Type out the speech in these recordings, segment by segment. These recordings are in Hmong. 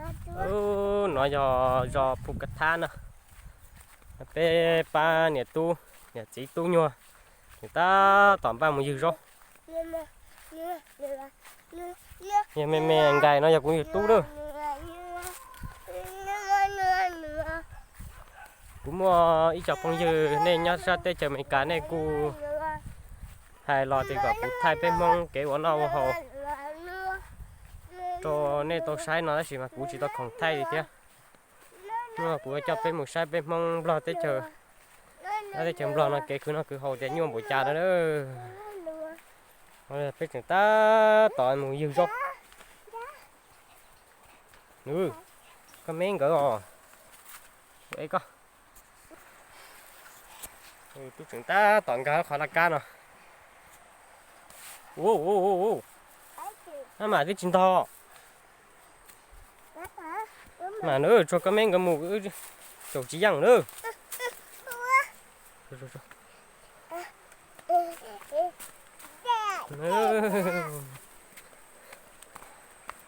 Ub, no yog zos Phu Ka Thab no. Peb pab niam tub, niam txiv tub nyuag, nws tab tom npaj mus ywg zaub. Yog me me nkais no yog kuv yug tub lawm. Kuv muaj ib co phooj ywg nej nyob sab teb chaws Amelikas nej kuj hais los tias kom kuv thaij peb Hmoob kev ua noj ua haus rau nej tau saib no tab sis mas kuv tsis tau khoom thaij li thiab. Hnub no kuv coj peb mus saib peb Hmoob Nplog teb chaws, teb chaws Nplog no kev khwv noj khwv haus tias nyuaj npaum cas no. Peb tseem tab tom mus ywg zaub. Koj me nkawd os, e koj. Tub tseem tab tom nkag qhov laj kab no. Ub, ub, ub, ub, maj mam twb tsis ntog. Mas na, tsuag koj me nkawd mus, caum tsis yeej na.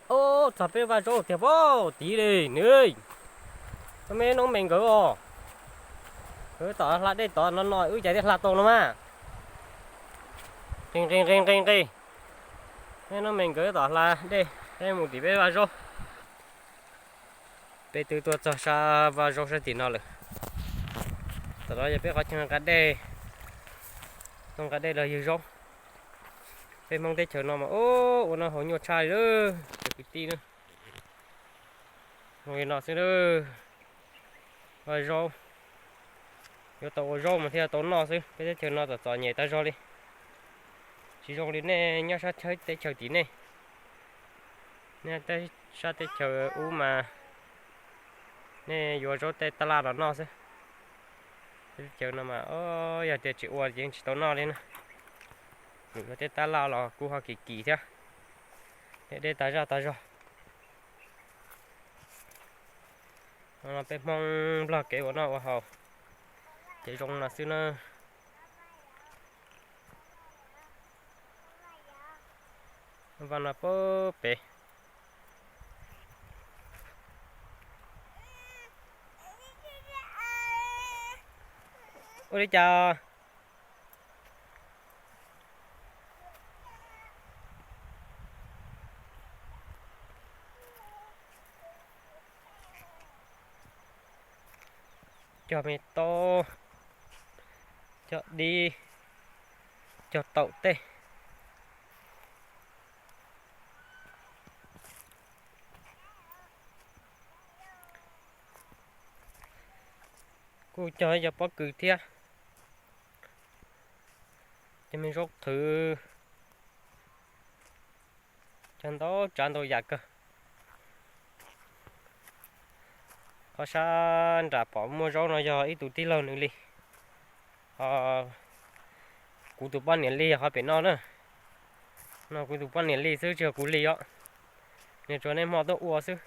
Ub, txog peb vaj zaub tiag pob tid li nws. Koj me noob me nkawd os, nkawd tom hla dej tod no no wb cas thiaj hla tau no mas. Nqis nqis nqis nqis nqis. Peb noob me nkawd tom hla dej, peb mus tim peb vaj zaub. Peb twb tuaj txog sab vaj zaub sab tim no lawm. Tom no yog peb qhov chaw nqa dej, tuaj nqa dej los ywg zaub. Peb Hmoob teb chaws no mas ua noj haus nyuaj tshaj li lawm cov kwv tij na. Zoo li no xwb lawm. Vaj zaub, yuav tau ua zaub mas thiaj tau noj xwb, peb teb chaws no txom txom nyem tag zog li. Tsis zoo li nej nyob sab teb chaws tim nej. Nej sab teb chaws ub mas nej yuav zaub tej tab laj los noj xwb. Teb chaws no mas yog tias tsis ua ces yeej tsis tau noj li na. Nws yuav tej tab laj los kuj ho kim kim thiab. Dej deb tag zaj tag zog. No peb Hmoob Nplog kev ua noj ua haus ces zoo no xwb na. Vaj no pem pem. Ua li cas? Cog me tob, cog dib, cog taum tej. Kuj cog ib co pob kws thiab. Cov me zaub qhwv, cog ntau tsav ntau yam kawg. Qhov sab nram pom muaj zaub no yog ib tug tij laug nws li. Ho kuv tus poj niam li qhov pem no na. No kuv tus poj niam li xwb tsis yog kuv li os. Nws tsuas niaj hmo tuaj ua xwb.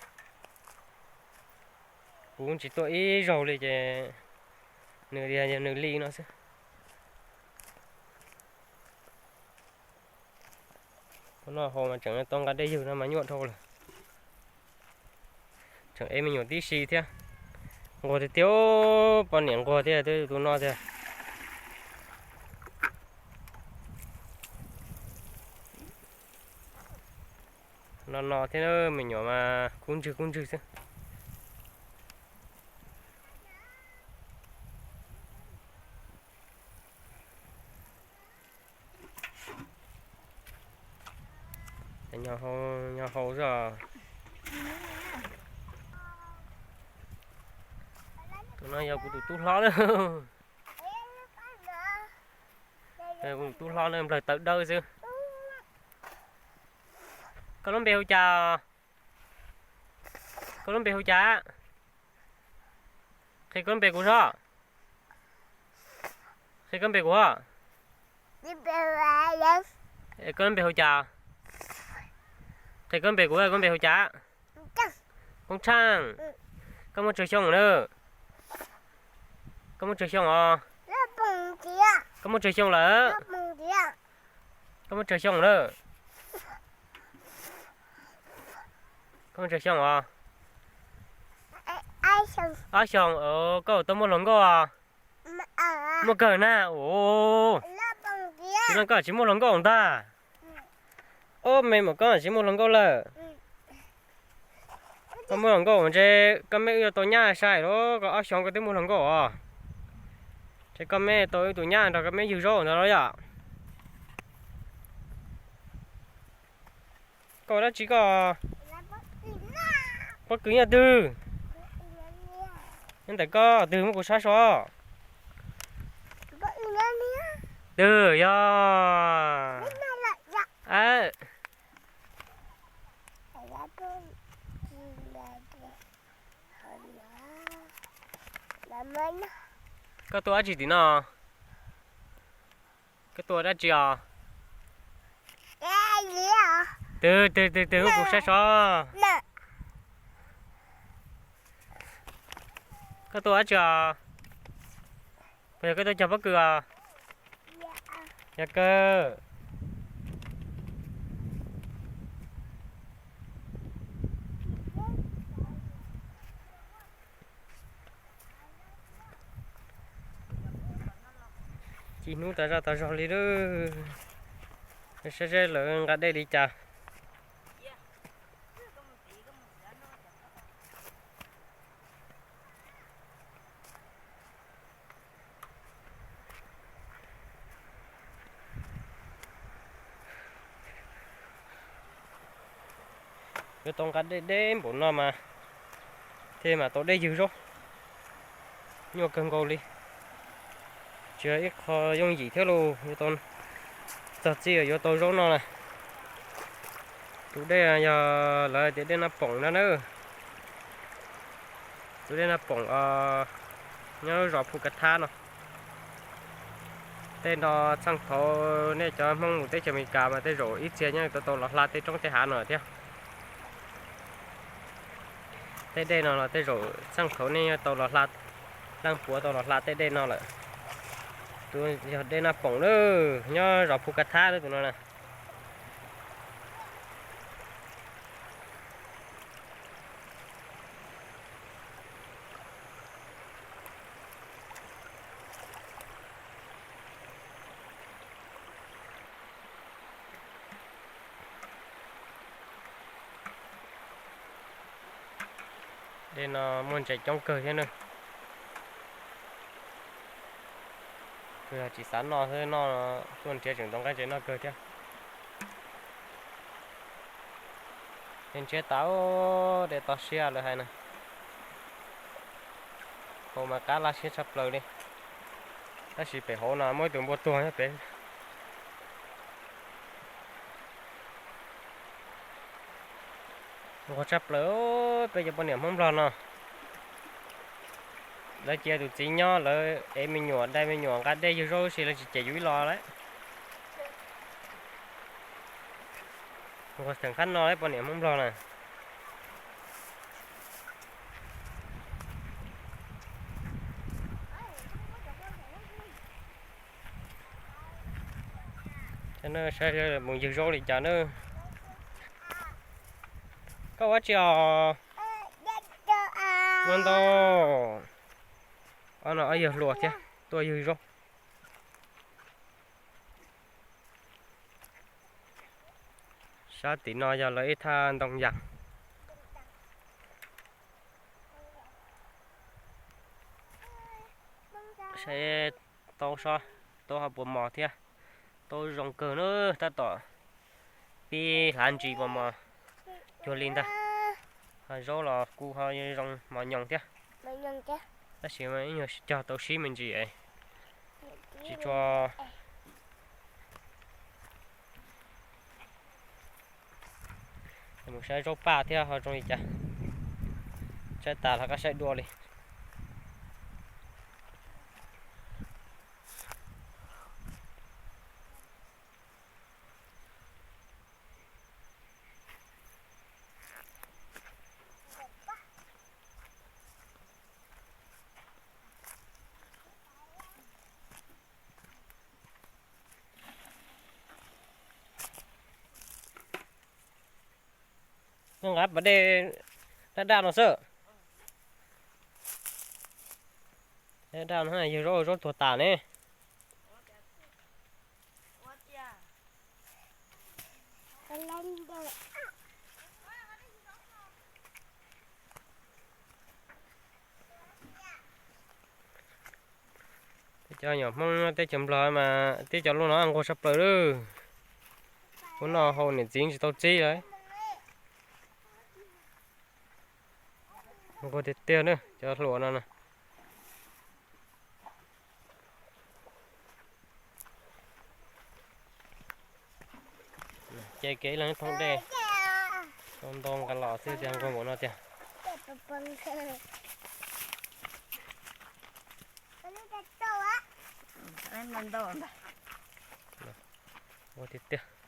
Kuv tsis tuaj ib zaug li ces nws tias yog nws li no xwb. Ua noj haus mas tseem tau nqa dej ywg no mas nyuaj dhau lawm. Tseem ev me nyuam tib si thiab. Nquag tiag tiag, poj niam nquag thiab tus no tiag. No no thiab me nyuam mas kub ntswg kub ntswg xwb. Nyo hau xwb os. Tus no yog kuv tus tub hlob na. Kuv tus tub hlob na, nplawg tawv dawb xwb. Koj lub npe hu cas? Koj lub npe hu cas? Qhia koj lub npe kuv soj. Qhia koj lub npe kuv. Koj lub npe hu cas? Qhia koj lub npe kuv, koj lub npe hu cas? Koob Tshaaj. Koj muaj tsawg xyoo na? Koj muaj tsawg xyoo os? Koj muaj tsawg xyoo lawm? Koj muaj tsawg xyoo na? Koj muaj tsawg xyoo os? Ob xyoos. Koj tau muaj hluas nkauj? Muaj kawg na. Ua, tsis no koj tsis muaj hluas nkauj ntag. Ob me mas koj tsis muaj hluas nkauj lawm. Koj muaj hluas nkauj ntshe koj me wb yuav tau nyab sai lawm, koj ob xyoos koj twb muaj hluas nkauj os. Ntshe koj me tau wb tus nyab nrog koj me ywg zaub ntawd los yom. Koj ua dab tsi koj? Pob kws nyob twg? Nyob ntawm koj twg muab kuv saib so. Twg yog? Koj tuaj dab tsi tim no? Koj tuaj dab tsi os? Twg twg twg twg muab kuv saib so. Koj tuaj dab tsi os? Puas yog koj tuaj cog pob kws os? Yog kawg. Ci hnub tas zog tas zog li lawm. Saib seb lawv nqa dej li cas. Yuav tau nqa dej deb npaum no mas thiaj mam tau dej ywg zaub. Nyuaj kawg nkaus li. Tsis yog ib qho yooj yim thiab lauj, yuav tau txog txij yuav tau zaub noj na. Tus dej yog lawv tias dej Naj Poom no na. Tus dej Naj Poom nyob zos Phu Ka Thab no. Tej no txheej thaud nej cov Hmoob mus teb chaws Amelikas mas tej zaum ib txhia nyob tau tau los hla tej roob tej hav no thiab. Tej dej no los tej zaum txheej thaud nej nyob tau los hla, leej puav tau los hla tej dej no lawm. Tus yog dej Naj Poom na, nyob zos Phu Ka Thab na tus no na. Dej no muaj ntses coob kawg thiab na. Kuj yog tsis xav noj xwb, noj tuaj nrhiav tseem tau nqaij ntses noj kawg thiab. Dej ntshiab tas, dej toj siab lawv hais na. Hauv mas qab laj siab tshaj plaws li. Tab sis pem hauv no muaj ib tug npua tuag nyob pem. Nquag tshaj plaws peb cov poj niam Hmoob Nplog no. Lawv cia tus txiv nyob lawv ev me nyuam dai me nyuam nqa dej ywg zaub si lawv tsis cem yus ib los lawm. Nquag theem qab no poj niam Hmoob Nplog na. Saib mus ywg zaub li cas na. Koj ua tsi os? Ua ntau. Ob no ob yawg hluas thiab tuaj ywg zaub. Sab tim no yog lawv ib thaj ntoo yas. Saib taub sob, taub ho puas mos thiab. Taub zoo kawg na, tab tom pib hlav ntsis mos mos cuag li ntag. Ho zaub los kuj ho zoo mos nyoos thiab. Tab sis ib nyuag cog tau sib me ntsis es tsis tshua. Mus saib zaub paj thiab ho zoo li cas. Saib tas los koj saib dua li. Nqa pas dej daj daj no xwb. Daj no yog zaub, zaub tuag tas ne. Teb chaws Hmoob, teb chaws Nplog mas tib cov luaj no nquag tshaj plaws lawm. Ua noj haus niam txiv tsis tau txib lawm. Nquag tiag tiag na cov hluas no na. Ces kev ib leeg thoob dej, tau ntau nqa los xwb tiag, nquag npaum no tiag. Ua tiag tiag.